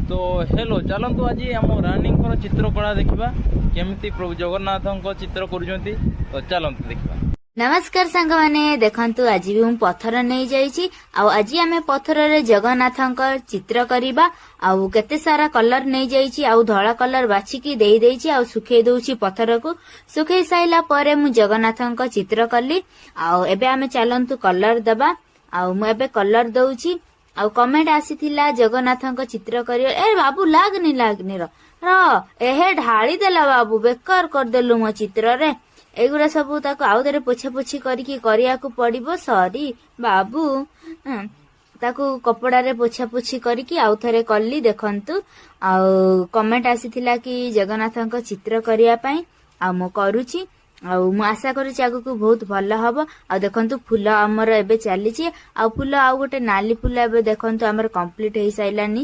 ତ ହେଲୋ, ଚାଲନ୍ତୁ ଆଜି ଆମ ରାଣୀଙ୍କର ଚିତ୍ରକଳା ଦେଖିବା, କେମିତି ପ୍ରଭୁ ଜଗନ୍ନାଥଙ୍କ ଚିତ୍ର କରୁଛନ୍ତି। ତ ଚାଲନ୍ତୁ ଦେଖିବା। ନମସ୍କାର ସାଙ୍ଗମାନେ, ଦେଖନ୍ତୁ, ଆଜି ବି ମୁଁ ପଥର ନେଇଯାଇଛି ଆଉ ଆଜି ଆମେ ପଥରରେ ଜଗନ୍ନାଥଙ୍କ ଚିତ୍ର କରିବା। ଆଉ କେତେ ସାରା କଲର ନେଇଯାଇଛି ଆଉ ଧଳା କଲର ବାଛିକି ଦେଇ ଦେଇଛି ଆଉ ଶୁଖେଇ ଦଉଛି ପଥରକୁ। ଶୁଖେଇ ସାରିଲା ପରେ ମୁଁ ଜଗନ୍ନାଥଙ୍କ ଚିତ୍ର କଲି। ଆଉ ଏବେ ଆମେ ଚାଲନ୍ତୁ କଲର ଦବା। ଆଉ ମୁଁ ଏବେ କଲର ଦଉଛି। ଆଉ କମେଣ୍ଟ ଆସିଥିଲା ଜଗନ୍ନାଥଙ୍କ ଚିତ୍ର କରିବା। ଏ ବାବୁ, ଲାଗନି ଲାଗନି, ର ର। ଏହେ, ଢାଳି ଦେଲା ବାବୁ, ବେକାର କରିଦେଲୁ ମୋ ଚିତ୍ରରେ। ଏଇଗୁଡ଼ା ସବୁ ତାକୁ ଆଉଥରେ ପୋଛା ପୋଛି କରିକି କରିବାକୁ ପଡିବ। ସରି ବାବୁ। ତାକୁ କପଡାରେ ପୋଛା ପୋଛି କରିକି ଆଉ ଥରେ କଲି, ଦେଖନ୍ତୁ। ଆଉ କମେଣ୍ଟ ଆସିଥିଲା କି ଜଗନ୍ନାଥଙ୍କ ଚିତ୍ର କରିବା ପାଇଁ, ଆଉ ମୁଁ କରୁଛି। ଆଉ ମୁଁ ଆଶା କରୁଛି ଆଗକୁ ବହୁତ ଭଲ ହବ। ଆଉ ଦେଖନ୍ତୁ, ଫୁଲ ଆମର ଏବେ ଚାଲିଛି। ଆଉ ଫୁଲ, ଆଉ ଗୋଟେ ନାଲି ଫୁଲ ଏବେ ଦେଖନ୍ତୁ ଆମର କମ୍ପ୍ଲିଟ ହେଇସାରିଲାନି।